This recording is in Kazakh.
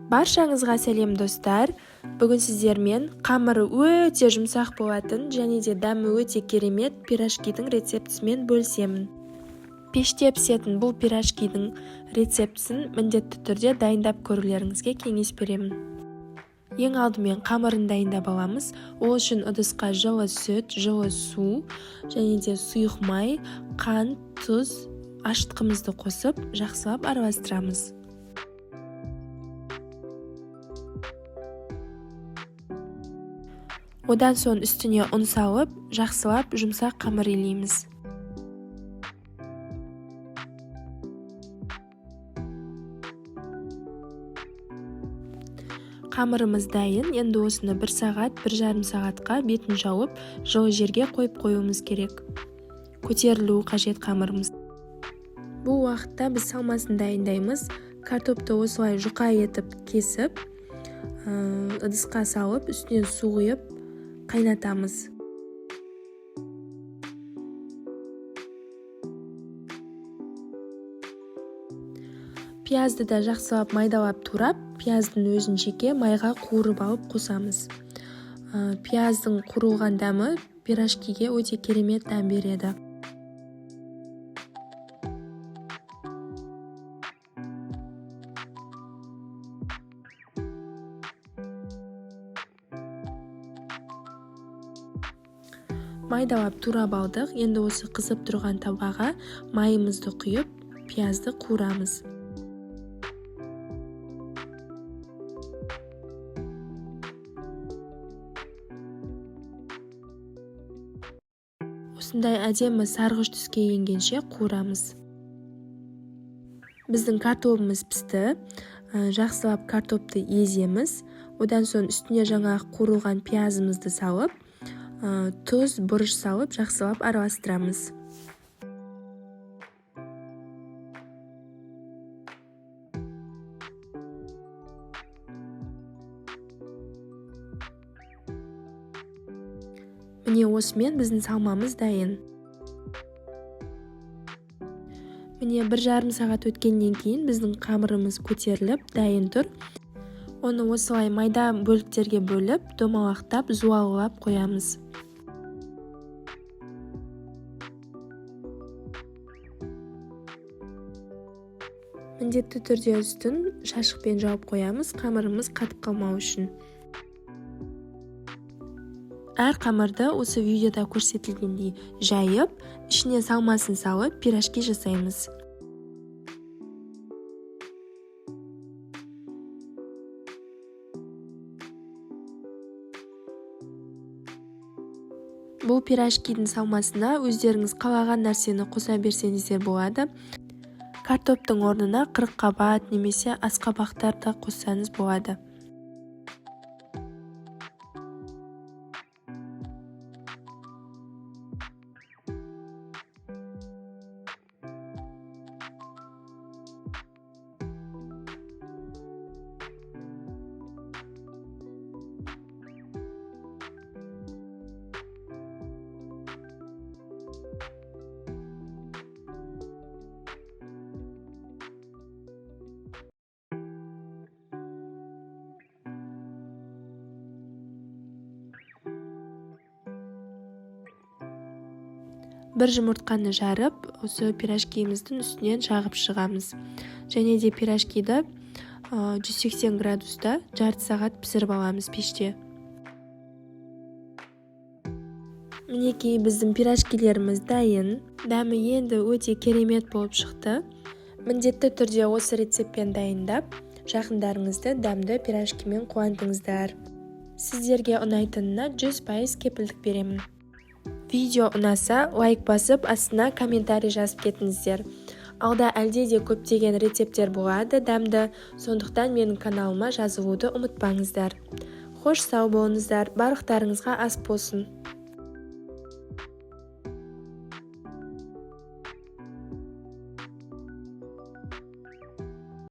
Баршаңызға сәлем, достар! Бүгін сіздермен қамыры өте жұмсақ болатын және де дәмі өте керемет пирожкидің рецептісімен бөлісемін. Пеште пісетін бұл пирожкидің рецептісін міндетті түрде дайындап көрулеріңізге кеңес беремін. Ең алдымен қамырын дайындап аламыз. Ол үшін ыдысқа жылы сүт, жылы су және де сұйық май, қант, тұз, ашытқымызды қосып, жақсылап араластырамыз. Одан соң үстіне ұн салып, жақсылап жұмсақ қамыр илейміз. Қамырымыз дайын. Енді осыны 1 сағат, 1,5 сағатқа бетін жауып, жылы жерге қойып қоюымыз керек. Көтерілуі қажет қамырымыз. Бұл уақытта біз салмасын дайындаймыз. Картопты осылай жұқа етіп кесіп, ыдысқа салып, үстінен су құйып қайнатамыз. Пиязды да жақсылап майдалап турап, пияздың өзін жеке майға қуырып алып қосамыз. Пияздың қуырылған дәмі пирожкиге өте керемет дәм береді. Майдалап турап алдық. Енді осы қызып тұрған табаға майымызды құйып, пиязды қуырамыз. Осындай әдемі сарғыш түске енгенше қуырамыз. Біздің картобымыз пісті. Жақсылап картопты еземіз. Одан соң үстіне жаңағы қуырылған пиязымызды салып, тұз, бұрыш салып, жақсылап араластырамыз. Міне, осымен біздің салмамыз дайын. Міне, 1,5 сағат өткеннен кейін біздің қамырымыз көтеріліп, дайын тұр. Оны осылай майда бөліктерге бөліп, домалақтап, зуалылап қоямыз. Міндетті түрде үстін шашықпен жауып қоямыз, қамырымыз қатып қалмау үшін. Әр қамырды осы видеода көрсетілгендей жайып, ішіне салмасын салып, пирожки жасаймыз. Бұл пирожкидің салмасына өздеріңіз қалаған нәрсені қоса берсеңіздер болады. Картоптың орнына қырыққабат немесе асқабақтар да қоссаңыз болады. Бір жұмыртқаны жарып, осы пирожкиіміздің үстінен жағып шығамыз. Және де пирожкиді 180 градуста жарты сағат пісіріп аламыз пеште. Мінекей, біздің пирожкилеріміз дайын. Дәмі енді өте керемет болып шықты. Міндетті түрде осы рецептпен дайындап, жақындарыңызды дәмді пирожкимен қуантыңыздар. Сіздерге ұнайтынына 100% кепілдік беремін. Видео ұнаса, лайк басып, астына комментарий жазып кетіңіздер. Алда әлде де көптеген рецепттер болады дәмді, сондықтан менің каналыма жазылуды ұмытпаңыздар. Хош, сау болыңыздар, барлықтарыңызға ас болсын.